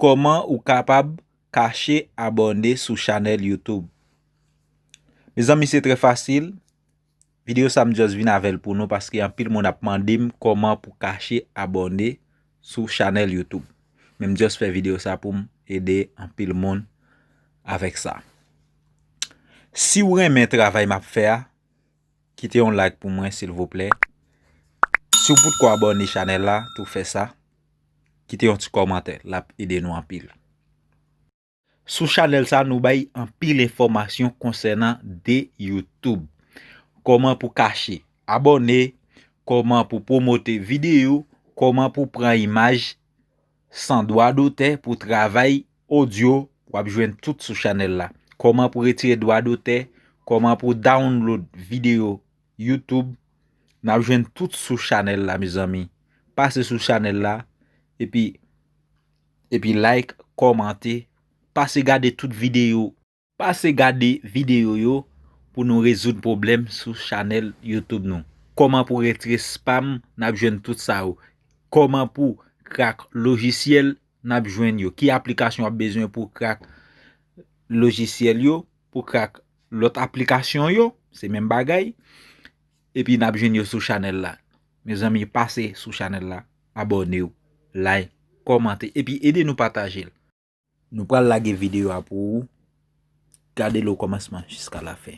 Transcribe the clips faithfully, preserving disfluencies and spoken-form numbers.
Kòman ou kapab kache abòne sou chanèl YouTube? Mezanmi, se trè fasil. Videyo sa m just vin avè l pou nou paske anpil moun ap mande m kòman pou kache abòne sou chanèl YouTube. Men m just fè videyo sa pou m ede anpil moun avèk sa. Si w renmen travay m ap fè a, kite yon like pou mwen silvouplè. Si w potko abòne chanèl la, tou fè sa. Kite yon ti kòmantè, l ap ede nou anpil. Sou chanèl sa, nou bay anpil enfòmasyon konsènan de YouTube. Kòman pou kache abòne, kòman pou pwomote videyo, kòman pou pran imaj san dwa dotè, pou travay odyo, w ap jwenn tout sou chanèl la. Kòman pou retire dwa dotè, kòman pou download videyo YouTube, n ap jwenn tout sou chanèl la, mezanmi. Pase sou chanèl la, epi, epi like, kòmante, pase gade tout videyo. Pase gade videyo yo pou nou rezoud pwoblèm sou chanèl YouTube nou. Kòman pou retire spam, n ap jwenn tout sa yo. Kòman pou krak lojisyèl, n ap jwenn yo. Ki aplikasyon w ap bezwen pou krak lojisyèl yo, pou krak lòt aplikasyon yo, se menm bagay. Epi n ap jwenn yo sou chanèl la. Mezanmi, pase sou chanèl la, abòne w, like, kòmante, epi ede nou pataje l. Nou pral lage videyo a pou ou. Gade l okòmansman jiska lafen.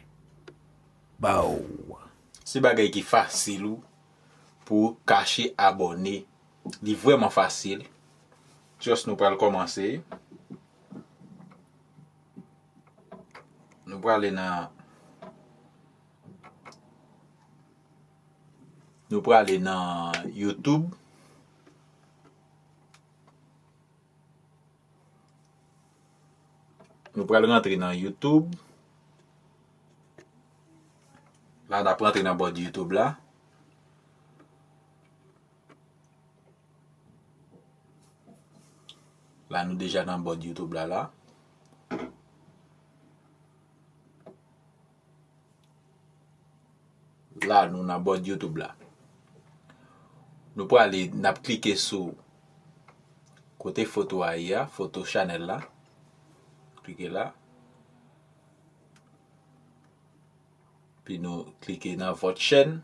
Baw! Se bagay ki fasil ou pou kache abòne. Li vrèman fasil. Just nou pral kòmanse. Nou prale nan, nou prale nan YouTube. Nou pral rantre nan YouTube. La, n ap rantre nan bòd YouTube la. La, nou deja nan bòd YouTube la, la. La, nou nan bòd YouTube la. Nou prale, n ap klike sou kote foto a ye a, foto chanèl la. Klike la. Pi nou klike nan vòt chèn.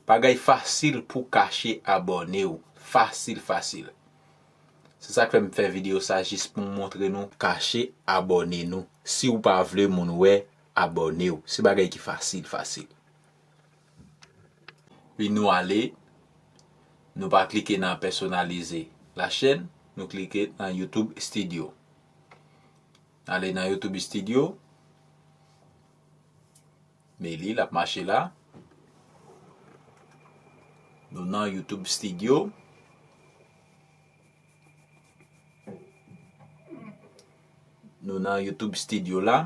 Bagay fasil pou kache abòne w. Fasil, fasil. Se sa k fè m fè videyo sa jis pou m montre nou kache abòne nou. Si w pa vle moun wè abòne w. Se bagay ki fasil, fasil. Pi nou ale, nou pa klike nan pèsonalize la chèn, nou klike nan YouTube Studio. Ale nan YouTube Studio. Men li, l ap mache la. Nou nan YouTube Studio. Nou nan YouTube Studio la.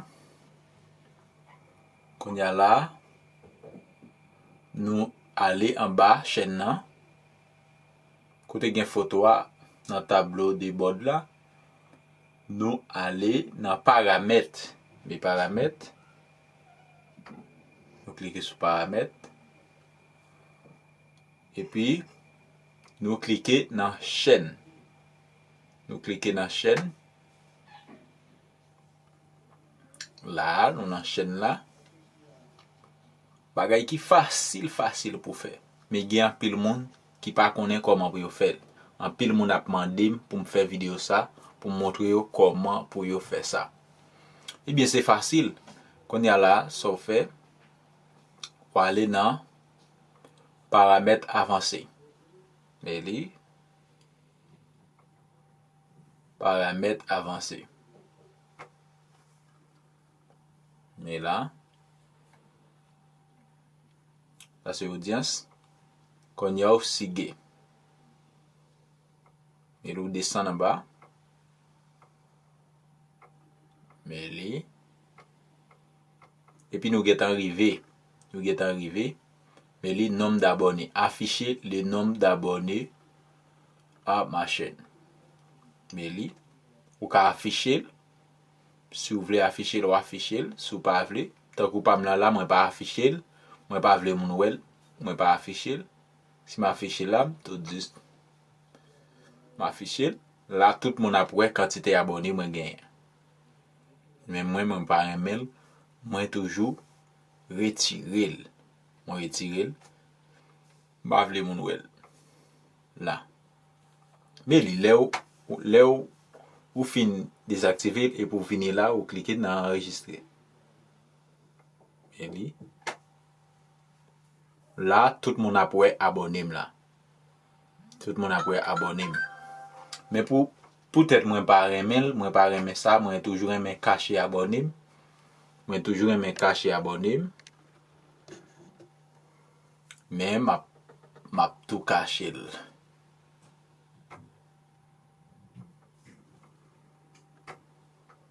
Kounye a la, nou ale anba chèn nan. Kote gen foto a, nan tablo de bòd la, nou ale nan paramèt. Men paramèt. Nou klike sou paramèt. Epi, nou klike nan chèn. Nou klike nan chèn. La, nou nan chèn la. Bagay ki fasil, fasil pou fè. Men gen anpil moun ki pa konnen kòman pou yo fè l. Anpil moun ap mande m pou m fè videyo sa, pou m montre yo kòman pou yo fè sa. Ebyen, se fasil. Kounye a la, sa w fè, w ale nan paramèt avanse. Men li, paramèt avanse. Men la. Sa se odyans. Kounye a w sige. Men li w desann anba. Men li. Epi nou gentan rive. Nou gentan rive. Men li, nombre d'abonnés. Afficher le nombre d'abonnés à ma chaîne. Men li. Ou ka afiche l. Si w vle afiche l, w afiche l. Si w pa vle, tankou pa m nan la, mwen pa afiche l. Mwen pa vle moun wè l. Mwen pa afiche l. Si m afiche l la, m tout jis m afiche l. La, tout moun ap wè kantite abòne mwen genyen. Men mwen, mwen pa renmen l. Mwen toujou retire l. Mwen retire l. M pa vle moun wè l. La. Men li, lè w, lè w, ou fin dezaktive l, epi w vini la, ou klike nan anrejistre. Men li. La, tout moun ap wè abòne m la. Tout moun ap wè abòne m. Men pou, poutèt mwen pa renmen l, mwen pa renmen sa, mwen toujou renmen kache abòne m. Mwen toujou renmen kache abòne m. Men m ap, m ap tou kache l.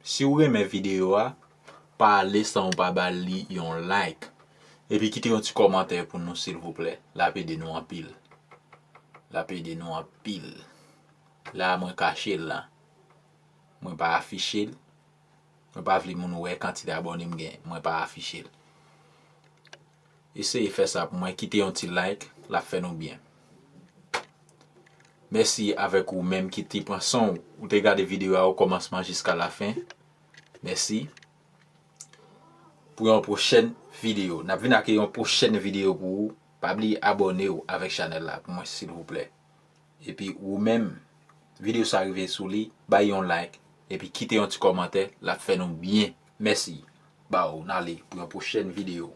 Si w renmen videyo a, pa ale san w pa ba li yon like. Epi kite yon ti kòmantè pou nou, silvouplè. L ap ede nou anpil. L ap ede nou anpil. La, mwen kache l la. Mwen pa afiche l. Mwen pa vle moun wè kantite abòne m gen. Mwen pa afiche l. Eseye fè sa pou mwen. Kite yon ti like. L ap fè nou byen. Mèsi avèk ou menm ki te pran san w, ou te gade videyo a okòmansman jiska lafen. Mèsi. Pou yon pwochèn videyo. N ap vin ak yon pwochèn videyo pou ou. Pa bliye abòne w avèk chanèl la pou mwen, silvouplè. Epi ou menm, videyo sa rive sou li, bay yon like, epi kite yon ti kòmantè, l ap fè nou byen. Mèsi. Baww, n ale pou yon pwochèn videyo.